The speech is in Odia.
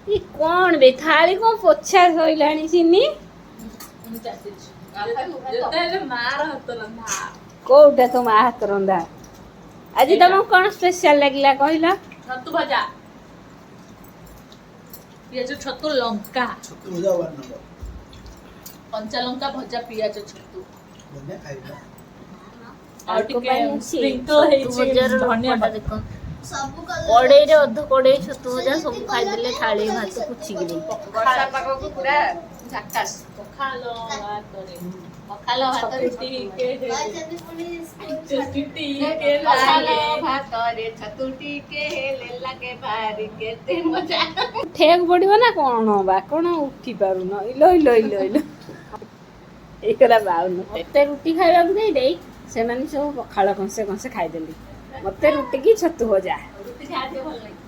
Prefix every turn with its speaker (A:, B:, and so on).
A: ଇ କଣ ବେ, ଥାଳି କଣ ପୋଛା ସଇଲାଣି ସିନି?
B: ମୁଁ ଚାଟିଛି। ଯେତେ ହେଲେ ମାର ହାତ ରନ୍ଧା।
A: କୋଉଟା ତୋ ମା ହାତ ରନ୍ଧା? ଆଜି ତମକୁ କଣ ସ୍ପେଶାଲ ଲାଗିଲା କହିଲ?
B: ଛତୁ ଭଜା, ପିଆଜ, ଛତୁ, ଲଙ୍କା।
C: ଛତୁ ଭଜା ୱାନ୍ ନମ୍ବର।
B: କଞ୍ଚା ଲଙ୍କା ଭଜା, ପିଆଜ, ଛତୁ।
C: ବଢ଼ିଆ ଖାଇବା।
B: ଆଉ
A: ତାଙ୍କ
B: ଟିକେ
A: ପାଇଁ ଅଛି
B: ସ୍ପ୍ରିଙ୍କଲ
A: ଛତୁ
B: ହେଇଛି
A: ଭଜାର
B: ଧନିଆ
A: ରୂପଟା
B: ପତ୍ର।
A: ଦେଖ।
D: ସବୁ କଲର।
A: କଡେଇରେ ଅଧ କଡେଇ ଛତୁ ଭଜା, ସବୁ ଖାଇଦେଲେ ଥାଳି ଭାତ ପୋଛିକିରି।
E: ବର୍ଷା ପାଗକୁ ପୁରା ଝାକାସ।
B: ପଖାଳ ଭାତରେ
E: ପଖାଳ ଭାତରେ
B: ଛତୁ ଟିକେ
D: କହିଛନ୍ତି ପୁଣି ସ୍କୁଲ।
B: ଟେଷ୍ଟି ଟିକେ
E: ପଖାଳ
B: ଲାଗେ।
E: ଭାତରେ ଛତୁ ଟିକେ ହେଲେ ଲାଗେ ଭାରି କେତେ ମଜା।
A: ଉଠେଇବାକୁ ପଡିବ ନା କଣ ବା? କଣ ଉଠି ପାରୁନ? ଇଲୋ ଇଲୋ ଇଲୋ ଇଲୋ, ଏଇଗଲା 52। ମତେ ରୁଟି ଖାଇବାକୁ ଦେଇ ଦେଇ ସେମାନେ ସବୁ ପଖାଳ କଂସେ କଂସେ ଖାଇଦେଲି। ମତେ ରୁଟି କି ଛତୁ ଭଜା।
B: ରୁଟି ଯାହା ଟିକେ ଭଲ ଲାଗେ।